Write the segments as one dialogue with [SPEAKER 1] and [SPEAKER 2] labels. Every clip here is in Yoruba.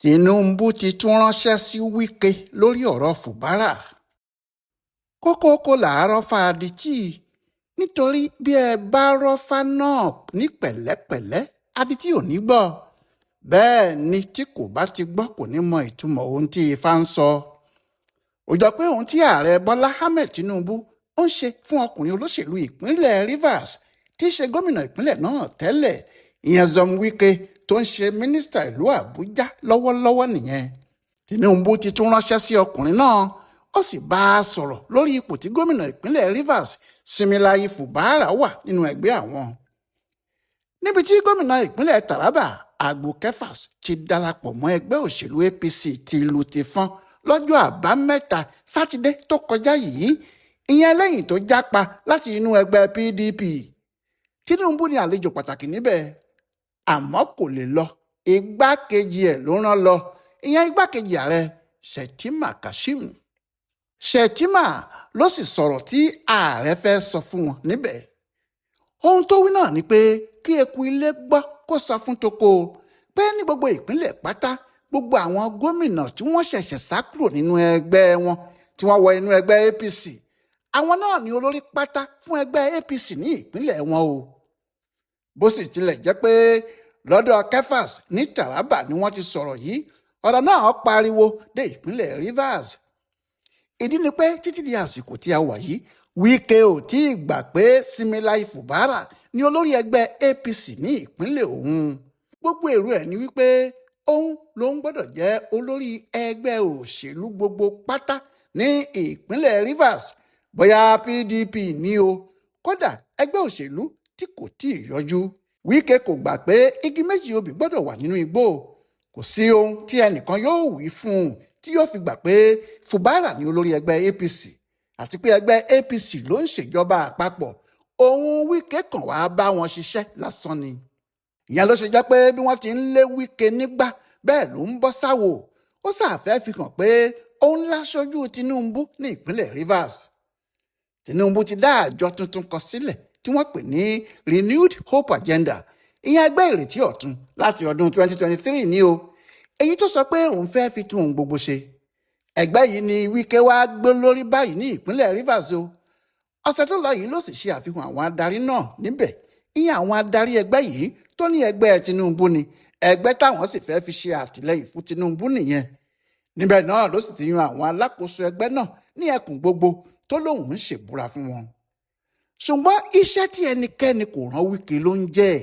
[SPEAKER 1] Tinubu ti tún ránṣẹ́ sí Wike lórí ọ̀rọ̀ Fubara. Kókóókó là á rọ́fà adití, nítorí bí ẹ bá rọ́fà náà ní pẹ̀lẹ́pẹ̀lẹ́, adití ò ní gbọ́. Bẹ́ẹ̀ ni tí kò bá ti gbọ́ kò ní mọ ìtumọ̀ ohun tí Ifá ń sọ. Ó jọ pé ohun tí ààrẹ Bọ́lá Ahmed Tinubu ń ṣe fún ọkùnrin olóṣèlú ìpínlẹ̀ Rivers tí í ṣe gómìnà ìpínlẹ̀ náà tẹ́lẹ̀, ìyẹn Nyesom Wike, tó ń ṣe mínísítà ìlú Àbújá lọ́wọ́lọ́wọ́ nìyẹn. Tinubu ti tún ránṣẹ́ sí ọkùnrin náà, ó sì bá a sọ̀rọ̀ lórí ipò tí gómìnà ìpínlẹ̀ Rivers Similayi Fubara wà nínú ẹgbẹ́ àwọn. Níbi tí gómìnà ìpínlẹ̀ Taraba Agbo Kefas ti darapọ̀ mọ́ ẹgbẹ́ òṣèlú APC ti ìlú Tìfọ́n lọ́jọ́ Àbámẹ́ta Sátidé tó kọjá yìí, ìyẹn lẹ́yìn tó jápa láti inú ẹgbẹ́ PDP. Tinubu ní àlejò pàtàkì níbẹ̀, àmọ́ kò lè lọ. Igbákejì ẹ̀ ló rán lọ, ìyẹn igbákejì ààrẹ Shettima Kashim. Shettima ló sì sọ̀rọ̀ tí ààrẹ fẹ́ sọ fún wọn níbẹ̀. Ohun tó wí náà ni pé kí eku ilé gbọ́ kó sọ fún toko pé ní gbogbo ìpínlẹ̀ pátá, gbogbo àwọn gómìnà tí wọ́n ṣẹ̀ṣẹ̀ sá kúrò nínú ẹgbẹ́ wọn tí wọ́n wọ inú ẹgbẹ́ APC, àwọn náà ní olórí pátá fún ẹgbẹ́ APC ní ìpínlẹ̀ wọn o. Bó sì tilẹ̀ jẹ́ pé lọ́dọ̀ Kefas ní Taraba ni wọ́n ti sọ̀rọ̀ yìí, ọ̀rọ̀ náà pariwo dé ìpínlẹ̀ Rivers. Ìdí ni pé títí di àsìkò tí a wà yìí, Wike ò tí ì gbà pé Similayi Fubara ni olórí ẹgbẹ́ APC ní ìpínlẹ̀ òun. Gbogbo èrò ẹ̀ ni wípé òun ló ń gbọ́dọ̀ jẹ́ olórí ẹgbẹ́ òṣèlú gbogbo pátá ní ìpínlẹ̀ Rivers, bóyá PDP ní o, kódà ẹgbẹ́ òṣèlú tí kò tí ì yọjú. Wike kò gbà pé igi méjì obì gbọ́dọ̀ wà nínú igbó. Kò sí ohun tí ẹnìkan yóò wí fún un tí yóò fi gbà pé Fubara ni olórí ẹgbẹ́ APC àti pé ẹgbẹ́ APC ló ń ṣèjọba àpapọ̀. Òun Wike kàn wá bá wọn ṣiṣẹ́ lásán ni. Ìyẹn ló ṣe jẹ́ pé bí wọ́n ti ń lé Wike nígbà, bẹ́ẹ̀ ló ń bọ́ sáwò. Ó ṣàfẹ́ fi hàn pé òun láṣojú Tinubu ní ìpínlẹ̀ Rivers. Tinubu ti dá àjọ tuntun kan sílẹ̀ tí wọ́n pè ní Renewed Hope Agenda, ìyẹn ẹgbẹ́ ìrètí ọ̀tun láti ọdún 2023 ní o, èyí tó sọ pé òun fẹ́ fi tún ohun gbogbo ṣe. Ẹgbẹ́ yìí ni Wike wá gbé lórí báyìí ní ìpínlẹ̀ Rivers o. Ọ̀sẹ̀ tó lọ yìí ló sì ṣe àfihàn àwọn adarí náà níbẹ̀, ìyẹn àwọn adarí ẹgbẹ́ yìí tó ní ẹgbẹ́ Tinubu ni, ẹgbẹ́ táwọn sì fẹ́ fi ṣe àtìlẹ́yìn fún Tinubu nìyẹn. Níbẹ̀ náà ló sì ti yan àwọn alákòóso ẹgbẹ́ náà ní ẹkùn gbogbo tó lóun ń ṣèbúra fún wọn. Ṣùgbọ́n iṣẹ́ tí ẹnikẹ́ni kò rán Wike ló ń jẹ́.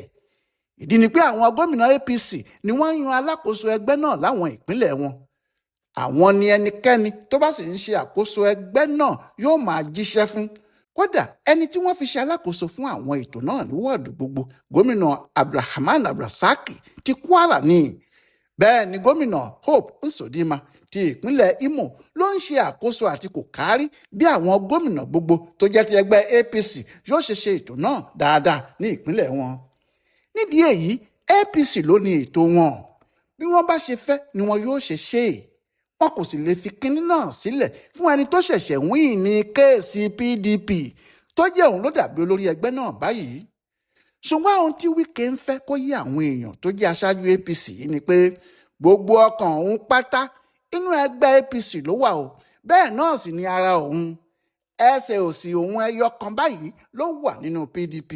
[SPEAKER 1] Ìdí ni pé àwọn gómìnà APC ni wọ́n ń yan alákòóso ẹgbẹ́ náà láwọn ìpínlẹ̀ wọn. Àwọn ni ẹnikẹ́ni tó bá sì ń ṣe àkóso ẹgbẹ́ náà yóò máa jíṣẹ́ fún. Kódà ẹni tí wọ́n fi ṣe alákòóso fún àwọn ètò náà ní wọ́ọ̀dù gbogbo, gómìnà Abdulrahman Abdulrasaq ti Kwara ni. Bẹ́ẹ̀ ni gómìnà Hope Uzodinma ti ìpínlẹ̀ Imo ló ń ṣe àkóso àti kò kárí bí àwọn gómìnà gbogbo tó jẹ́ ti ẹgbẹ́ APC yóò ṣe ṣe ètò náà dáadáa ní ìpínlẹ̀ wọn. Nídìí èyí, APC ló ní ètò wọn. Bí wọ́n bá ṣe fẹ́ ni wọn yóò ṣe ṣe é. Wọn kò sì lè fi kinní náà sílẹ̀ fún ẹni tó ṣẹ̀ṣẹ̀ wíìn ní kéèsì PDP tó jẹ́ òun ló dàbí olórí ẹgbẹ́ náà báyìí. Ṣùgbọ́n ohun tí Wike ń fẹ́ kó yé àwọn èèyàn tó jẹ́ aṣáájú APC yìí ni pé gbogbo ọkàn òun pátá inú ẹgbẹ́ APC ló wà o, bẹ́ẹ̀ náà sì ni ara òun, ẹsẹ̀ òsì òun ẹyọ kan báyìí ló wà nínú PDP.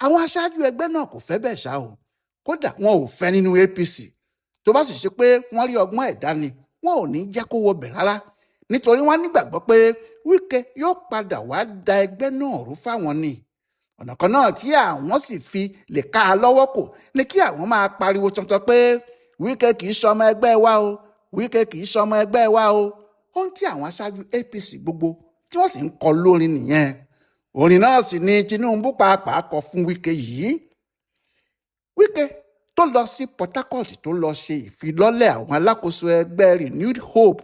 [SPEAKER 1] Àwọn aṣáájú ẹgbẹ́ náà kò fẹ́ bẹ́ẹ̀ ṣá o, kódà wọn ò fẹ́ nínú APC. Tó bá sì ṣe pé wọ́n rí ọgbọ́n ẹ̀dá ni, wọn ò ní jẹ́ kó wọbẹ̀ rárá, nítorí wọ́n nígbàgbọ́ pé Wike yóò padà wá da ẹgbẹ́ náà rú fáwọn ni. Ọ̀nà kan náà tí àwọn sì fi lè ká a lọ́wọ́ kò ní kí àwọn máa pariwo tuntun pé Wike kì í ṣọmọ ẹgbẹ́ wa o, Wike kì í ṣọmọ ẹgbẹ́ wa o. Ohun tí àwọn aṣáájú APC gbogbo tí wọ́n sì ń kọ lórin nìyẹn. Orin náà sì ni Tinubu pàápàá kọ fún Wike yìí. Wike tó lọ sí Port Harcourt tó lọ ṣe ìfilọ́lẹ̀ àwọn alákòóso ẹgbẹ́ Renewed Hope,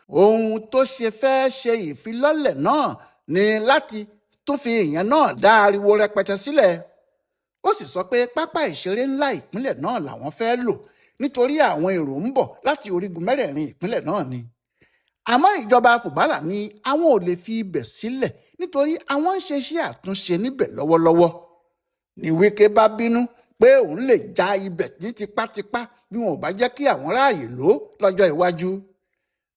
[SPEAKER 1] ohun tó ṣe fẹ́ ṣe ìfilọ́lẹ̀ náà ni láti tún fi ìyẹn náà dá ariwo rẹpẹtẹ sílẹ̀. Ó sì sọ pé pápá ìṣeré ńlá ìpínlẹ̀ náà làwọn fẹ́ lò nítorí àwọn èrò ń bọ̀ láti orígun mẹ́rẹ̀ẹ̀rin ìpínlẹ̀ náà ni. Àmọ́ ìjọba Fubara ní àwọn ò lè fi ibẹ̀ sílẹ̀ nítorí àwọn ń ṣe iṣẹ́ àtúnṣe níbẹ̀ lọ́wọ́lọ́wọ́. Ní Wike bá bínú Pé òun lè já ibẹ̀ ní tipátipá bí wọn ò bá jẹ́ kí àwọn ráàyè lò ó lọ́jọ́ iwájú.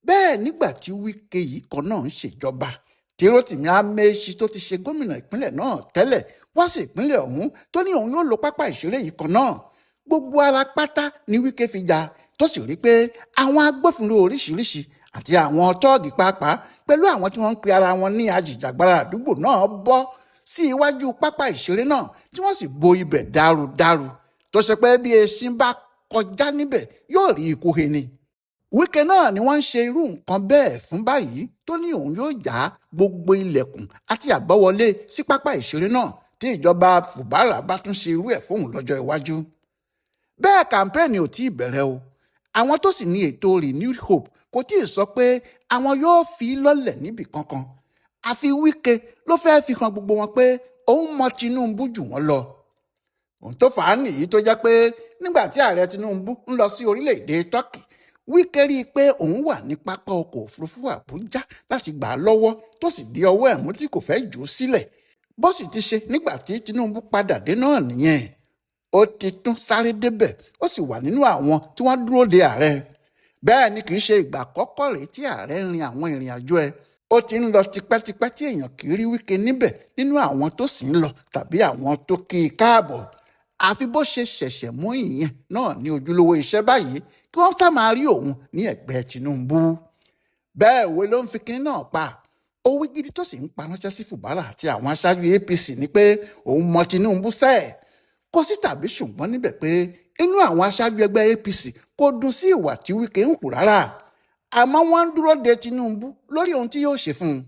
[SPEAKER 1] Bẹ́ẹ̀ nígbà tí Wike yìí kan náà ń ṣèjọba, tí Rotimi Amaechi tó ti ṣe gómìnà ìpínlẹ̀ náà tẹ́lẹ̀ wá sí ìpínlẹ̀ ọ̀hún tó ní òun yóò lo pápá ìṣeré yìí kan náà, gbogbo ara pátá ni Wike fi jà, tó sì rí pé àwọn agbófinró oríṣiríṣi àti àwọn tọ́ọ̀gì pàápàá pẹ̀lú àwọn tí wọ́n ń pe ara wọn ní ajìjàgbara àdúgbò náà bọ́ sí iwájú pápá ìṣeré náà, tí wọ́n sì bo ibẹ̀ dárudáru, tó ṣe pé bí eṣin bá kọjá níbẹ̀ yóò rí ikú he ni. Wike náà ni wọ́n ń ṣe irú nǹkan bẹ́ẹ̀ fún báyìí, tó ní òun yóò já gbogbo ilẹ̀kùn àti àbáwọlé sí pápá ìṣeré náà tí ìjọba Fubara bá tún ṣe irú ẹ̀ fóun lọ́jọ́ iwájú. Bẹ́ẹ̀ kàmpẹ́ẹ̀nì ò tí ì bẹ̀rẹ̀ o. Àwọn tó sì ní ètò Renewed Hope kò tí ì sọ pé àwọn yóò fi lọ́lẹ̀ níbì kankan. Àfi Wike ló fẹ́ẹ́ fi hàn gbogbo wọn pé òun mọ Tinubu jù wọ́n lọ. Ohun tó fà á nìyí tó jẹ́ pé nígbà tí ààrẹ Tinubu ń lọ sí orílẹ̀-èdè Turkey, Wike rí i pé òun wà ní pápá ọkọ̀ òfurufú Àbújá láti gbà á lọ́wọ́, tó sì di ọwọ́ ẹ̀mú tí kò fẹ́ jù ú sílẹ̀. Bó sì ti ṣe nígbà tí Tinubu padà dé náà nìyẹn, ó ti tún sáré débẹ̀, ó sì wà nínú àwọn tí wọ́n dúró de ààrẹ. Bẹ́ẹ̀ ni kì í ṣe ìgbà àkọ́kọ́ rèé tí ààrẹ ń rin àwọn ìrìn àjò ẹ̀. Ó ti ń lọ tipẹ́tipẹ́ tí èèyàn kì í rí Wike níbẹ̀ nínú àwọn tó sì ń lọ tàbí àwọn tó kí i káàbọ̀. Àfi bó ṣe ṣẹ̀ṣẹ̀ mú ìyẹn náà ní ojúlówó iṣẹ́ báyìí kí wọ́n sá máa rí òun ní ẹ̀gbẹ́ Tinubu. Bẹ́ẹ̀ òwe ló ń fi kinní náà pa. Owó gidi tó sì ń pa ránṣẹ́ sí Fubara àti àwọn aṣáájú APC ni pé òun mọ Tinubu sẹ́ẹ̀. Kò sí tàbí ṣùgbọ́n níbẹ̀ pé inú àwọn aṣáájú ẹgbẹ́ APC kò dùn sí ìwà tí Wike ń hù rárá. Àmọ́ wọ́n ń dúró de Tinubu lórí ohun tí yóò ṣe fún un.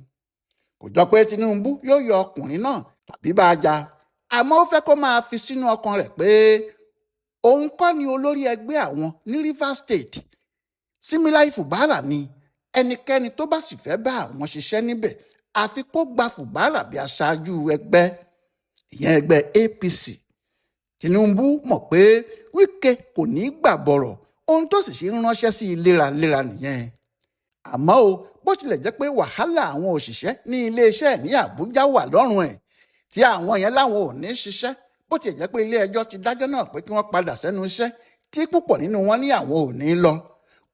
[SPEAKER 1] Kò jọ pé Tinubu yóò yọ ọkùnrin náà tàbí bá a jà. Àmọ́ ó fẹ́ kó máa fi sínú ọkàn rẹ̀ pé òun kọ́ ni olórí ẹgbẹ́ àwọn ní Rivers State. Símíláì Fubara ni. Ẹnikẹ́ni tó bá sì fẹ́ bá àwọn ṣiṣẹ́ níbẹ̀ àfi kó gba Fubara bí aṣáájú ẹgbẹ́, ìyẹn ẹgbẹ́ APC. Tinubu mọ̀ pé Wike kò ní í gbà bọ̀rọ̀, ohun tó sì ṣe ń ránṣẹ́ sí i léraléra nìyẹn. Àmọ́ o, bó tilẹ̀ jẹ́ pé wàhálà àwọn òṣìṣẹ́ ní iléeṣẹ́ ní Àbújá wà lọ́rùn ẹ̀, tí àwọn yẹn láwọn ò ní ṣiṣẹ́, bó tilẹ̀ jẹ́ pé ilé ẹjọ́ ti dájọ́ náà pé kí wọ́n padà sẹ́nu iṣẹ́, tí púpọ̀ nínú wọn ní àwọn ò ní lọ.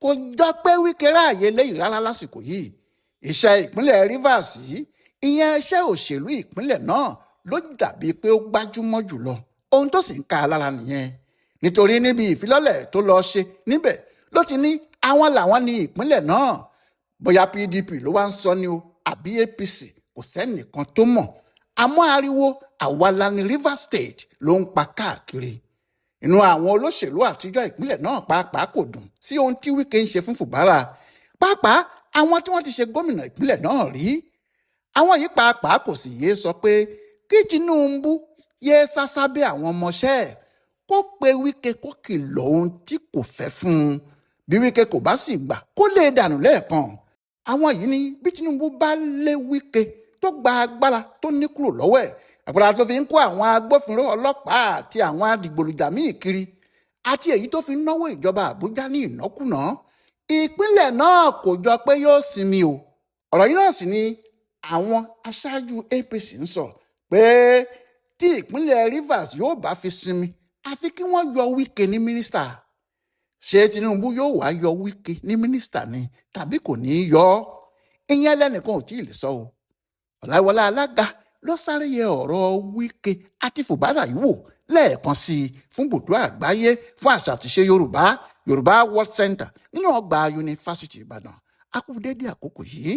[SPEAKER 1] Kò jọ pé Wike ráàyè léyìí rárá lásìkò yìí. Iṣẹ́ ìpínlẹ̀ Rivers yìí, ìyẹn iṣẹ́ òṣèlú ìpínlẹ̀ náà ló dàbí pé ó gbájúmọ́ jùlọ. Ohun tó sì ń ka lára nìyẹn. Nítorí níbi ìfilọ́lẹ̀ tó lọ ṣe níbẹ̀ ló ti ní àwọn làwọn ní ìpínlẹ̀ náà. Bóyá PDP ló wá ń sọ ni o àbí APC, kò sẹ́nìkan tó mọ̀. Àmọ́ ariwo àwa la ní Rivers State ló ń pa káàkiri. Inú àwọn olóṣèlú àtijọ́ ìpínlẹ̀ náà pàápàá kò dùn sí ohun tí Wike ń ṣe fún Fubara. Pàápàá àwọn tí wọ́n ti ṣe gómìnà ìpínlẹ̀ náà rí. Àwọn yìí pàápàá kò sì yéé sọ pé kí Tinubu yéé sásábẹ́ àwọn ọmọọṣẹ́ ẹ̀, kó pe Wike kó kìlọ̀ ohun tí kò fẹ́ fún un. Bí Wike kò bá sì gbà kó lè dànù lẹ́ẹ̀kan. Àwọn yìí ní bí Tinubu bá lé Wike tó gba agbára tó ní kúrò lọ́wọ́ ẹ̀, agbára tó fi ń kó àwọn agbófinró ọlọ́pàá àti àwọn adigbòlùjà míì kiri, àti èyí tó fi ń náwó ìjọba Àbújá ní ìnákúnàá, ìpínlẹ̀ náà kò jọ pé yóò sinmi o. Ọ̀rọ̀ yìí náà sì ni àwọn aṣáájú APC ń sọ pé tí ìpínlẹ̀ Rivers yóò bá fi sinmi, àfi kí wọ́n yọ Wike ní mínísítà. Ṣé Tinubu yóò wá yọ Wike ní mínísítà ni tàbí kò ní í yọ ọ́? Ìyẹn lẹ́nìkan ò tí ì lè sọ o. Ọláìwọlá Alága ló sáré yẹ ọ̀rọ̀ Wike àti Fubara yìí wò lẹ́ẹ̀kan sí i fún bùdó àgbáyé fún àṣà àtiṣe Yorùbá, Yorùbá World Center nínú ọgbà Yunifásítì Ìbàdàn. A kú déédéé àkókò yìí.